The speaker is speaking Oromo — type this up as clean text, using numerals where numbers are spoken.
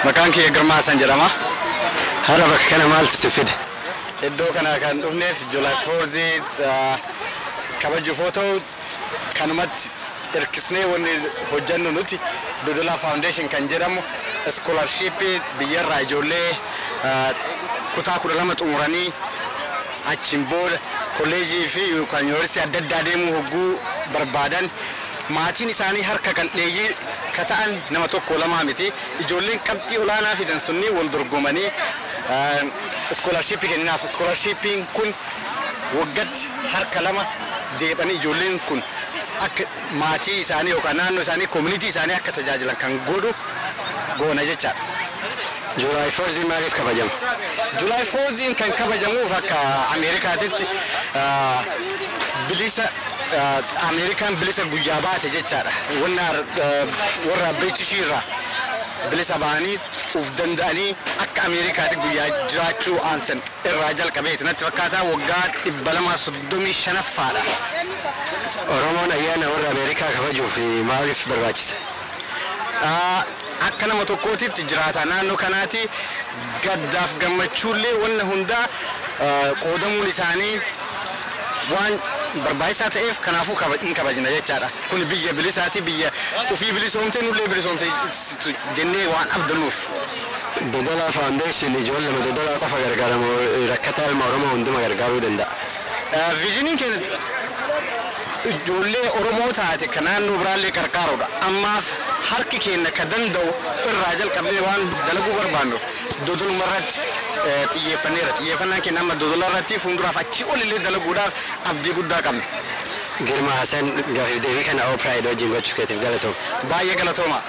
Maqaan kiyya Girmaa Hasan jedhama. Har'a bakka kana maaltu si fide? Iddoo kana kan dhufneef July 4 kabajuuf yoo ta'u, kanumatti hirkisnee wanni hojjannu nuti Dodolaa Foundation kan jedhamu scholarshipii biyyarraa ijoollee kutaa 12 xumuranii achiin booda kolleejii fi yookaan yuunivarsiitii adda addaa deemuu hogguu barbaadan, maatiin isaanii harka qalleeyyii ka ta'an, nama tokko lamaa miti, ijoolleen qabxii olaanaa fidan sunni wal dorgomanii scholarshipii kenninaaf. Scholarshipiin kun waggatti harka lama deebanii ijoolleen kun akka maatii isaanii yookaan naannoo isaanii, community isaanii akka tajaajilan kan godhu goona jechaadha. July 4 maaliif kabajama? July 4 kan kabajamuuf akka Ameerikaatitti bilisa, Ameerikaan bilisa guyyaa baate jechaadha. Wanna warra Britishii irraa bilisa ba'anii uf danda'anii akka Ameerikaatti guyyaa jiraachuu aansan irraa jalqabeeti natti fakkaata, waggaa 235ffaadha. Oromoon ayyaana warra Ameerikaa kabajuuf maaliif barbaachisa? Akka nama tokkootitti jiraata naannoo kanaati gaddaaf gammachuullee wanna hundaa qoodamuun isaanii waan barbaachisaa ta'eef, kanaafuu hin kabajna jechaadha. Kun biyya bilisaati, biyya ofii bilisoomte, nullee bilisoomte jennee waan abdannuuf. Dodolaa Foundation ijoollee Dodolaa qofa gargaaramu, rakkataa ilma Oromoo hunduma gargaaruu danda'a? Visioniin keenya ijoollee Oromoo taate ka naannoo biraallee qarqaaruudha. Ammaaf harki keenya ka danda'u irraa jalqabnee waan dalaguu barbaannuuf Dodoluma irratti xiyyeeffanneera. Xiyyeeffannaan keenya amma Dodola irratti, fuulduraaf achii ol illee dalaguudhaaf abdii guddaa qabna. Girma Hasan, gaafiif deebii kana Oprah wajjin gochuu keetiif galatooma. Baay'ee galatooma.